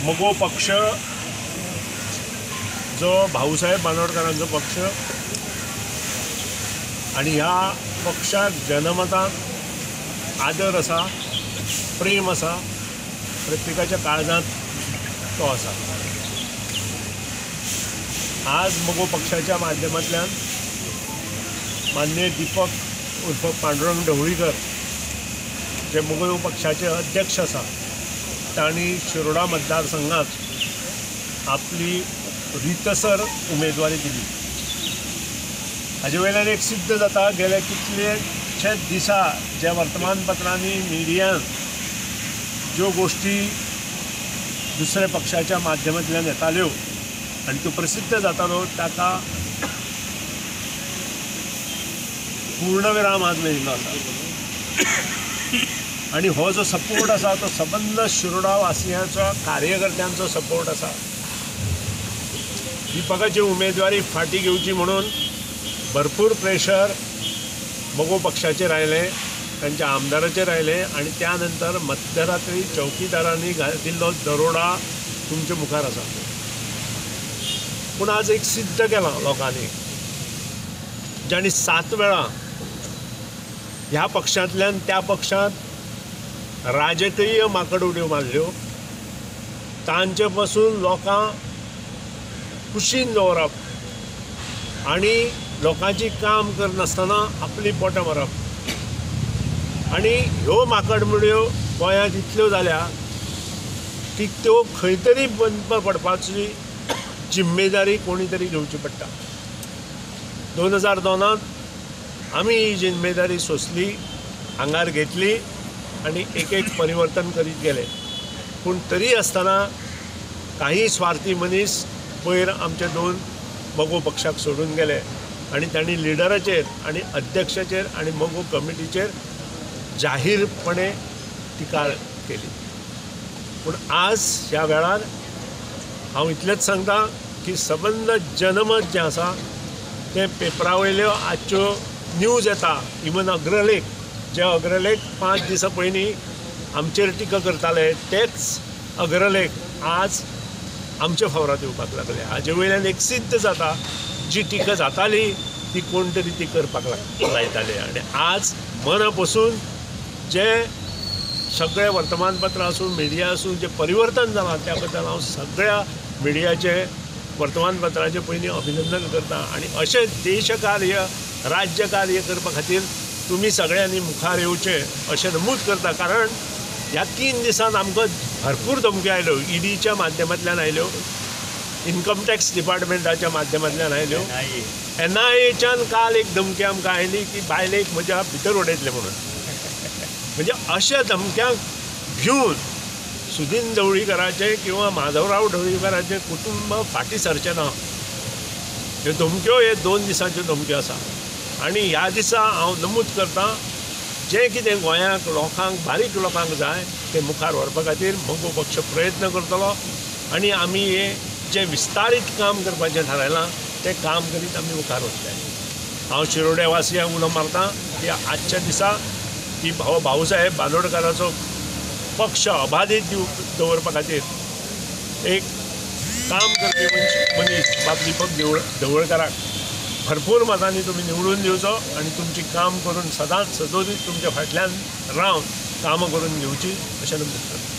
मगो पक्ष जो भाऊसाहेब बांदोडकरांचो पक्ष आनी ह्या पक्षाक जनमतान आदर आसा, प्रेम आसा, प्रत्येकाच्या काळजांत तो आसा। आज मगो पक्षाच्या माध्यमांतल्यान माननीय दीपक उर्फ पांडुरंग ढवळीकर जे मगो पक्षाचे अध्यक्ष आसा तांणी शिरोडा मतदारसंघात आपली रितसर उमेदवारी दिली। हाजे वयल्यान एक सिद्ध जाता, गेल्या कितलेशेच दिसा ज्या वर्तमानपत्रांनी मिडियान ज्यो गोष्टी दुसऱ्या पक्षाच्या माध्यमांतल्यान येताल्यो आनी त्यो प्रसिद्ध जाताल्यो ताका पूर्णविराम आज मेळिल्लो आसा। आनी हो जो सपोर्ट आसा तो सबंद शिरोडा वासियांचो कार्यकर्त्यांचो सपोर्ट आसा। दीपकाची उमेदवारी फाटी घेवची म्हणून भरपूर प्रेशर मगो पक्षाचेर आयलें, तांच्या आमदाराचेर आयलें आनी त्या नंतर मध्यरात्री चौकीदारांनी घातिल्लो दरोडा तुमच्या मुखार आसा। पूण आज एक सिद्ध केलां लोकांनी, जांणी 7 वेळा ह्या पक्षांतल्यान त्या पक्षांत राजकीय माकड उडयो मारल्यो, तांचे पासून लोकांक कुशीन दवरप आनी लोकांची काम करनासतना आपली पोटां मारप आनी ह्यो माकडमुड्यो गोंयांत इतल्यो जाल्या की त्यो खंय तरी बंद पडपाची जिम्मेदारी कोणी तरी घेवची पडटा। 2002 आमी ही जिम्मेदारी सोंसली, आंगार घेतली आनी एक एक परिवर्तन करीत गेले। पूण तरी आसतना काही स्वार्थी मनीस पयर आमचे 2 मगो पक्षाक सोडून गेले आनी तांणी लिडराचेर आनी अध्यक्षाचेर आनी मगो कमिटीचेर जाहीरपणे टिका केली। पूण आज ह्या वेळार हांव इतलेंच सांगता की सबंद जनमत जें आसा तें पेपरा वयल्यो आजच्यो न्यूज येता, इवन अग्रलेख, जे अग्रलेख 5 दिसां पयलीं आमचेर टिका करताले तेच अग्रलेख आज आमच्या फावरात येवपाक लागले। हाजे वयल्यान एक सिद्ध जाता जी टिका जाताली ती कोण तरी ती करपाक लायताले आनी आज मना पसून जे सगळे वर्तमानपत्र आसूं, मिडिया आसूं, जें परिवर्तन जालां त्या बद्दल हांव सगळ्या मिडियाचें वर्तमानपत्राचें पयलीं अभिनंदन करता आनी अशें देशकार्य राज्यकार्य करपा खातीर तुमी सगळ्यांनी मुखार येवचें अशें नमूद करता। कारण ह्या 3 दिसांत आमकां भरपूर धमक्यो आयल्यो, ईडीच्या माध्यमांतल्यान आयल्यो, इन्कम टॅक्स डिपार्टमेंटाच्या माध्यमांतल्यान आयल्यो, एनआयएच्यान काल एक धमकी आमकां आयली की बायलेक म्हज्या भितर उडयतले म्हणून। म्हणजे अशा धमक्यांक भिवन सुदीन ढवळीकराचें किंवा माधवराव ढवळीकराचें कुटुंब फाटीं सरचें ना। ह्यो धमक्यो हे 2 दिसांच्यो धमक्यो आसा आनी ह्या दिसा हांव नमूद करता जें कितें गोंयांक लोकांक बारीक लोकांक जाय तें मुखार व्हरपा खातीर मगो पक्ष प्रयत्न करतलो आनी आमी हें जें विस्तारीत काम करपाचें थारायलां तें काम करीत आमी मुखार वतले। हांव शिरोड्या वासियांक उलो मारता की आजच्या दिसा की भाऊसाहेब बांदोडकराचो पक्ष अबाधीत दवरपा खातीर एक काम करपी मनीस बाब दीपक ढवळकराक भरपूर मतांनी तुमी निवडून दिवचो आनी तुमची काम करून सदांच सदोदीत तुमच्या फाटल्यान रावन कामां करून घेवची अशें नमूद करता।